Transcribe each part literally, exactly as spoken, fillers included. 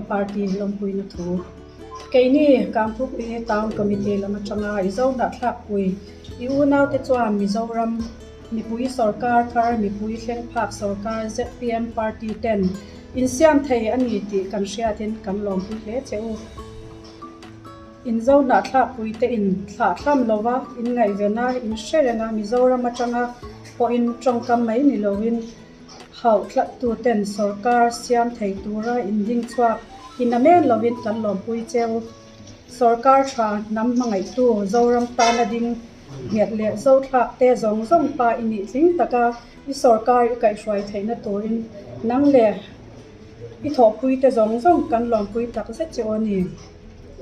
Party lompuina thu. Keini Kangpokpi Town Committee lam atanga i Zo nahthlakpui, i unaute chuan Mizoram mipui sorkar thar, mipui thlengphak sorkar, Z P M party ten insiam thei a ni tih kan hriatin kan lawmpui hle che u. I Zo nahthlakpui te in thlahthlam lova, in ngaihvena, in hre renga Mizoram atanga pawhin ṭawngkam mai ni loin, hauh tlattu ten sorkar siam thei tura inding chhuak hi namen loin kan lawmpui che u. Sorkar ṭha hnam hmangaihtu, Zoram tana ding nghet leh Zothlakte zawng zawng pa i nih tling taka i sorkar i kaihhruai theihna turin nang leh i thawhpuite zawng zawng kan lawmpui tak zet che u a ni.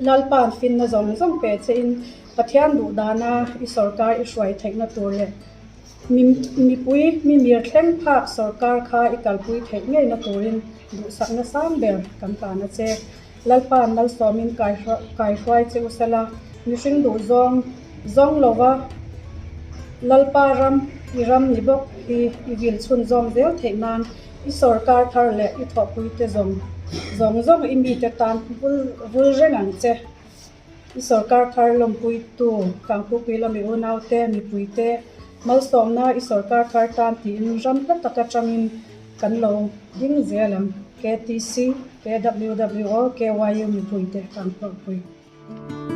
Lalpan finna zawng zawng pe chein Pathian duhdana i sorkar i hruai theihna tur leh mi, mipui, mi mir thlengphak sorkar kha i kalpui theih ngeina turin duhsakna sang ber kan tlan a che. Lalpan malsawmin kaihru-, kaihhruai che u sela, mihring duh zawng, zawng lova, Lalpa ram, i ram ni bawk hi i vil chhun zawng zel theih nan, i sorkar thar leh i thawhpuite zawng, zawng zawng i mite tan vul, vul reng ang che. I sorkar thar lawmpuitu Kangpokpi lam i unaute, mipuite, malsawmna i sorkar thar tan tiin ram hla taka ṭangin kan lo ding zel ang. K T C, K W W O, K Y U mipuite, Kangpokpi.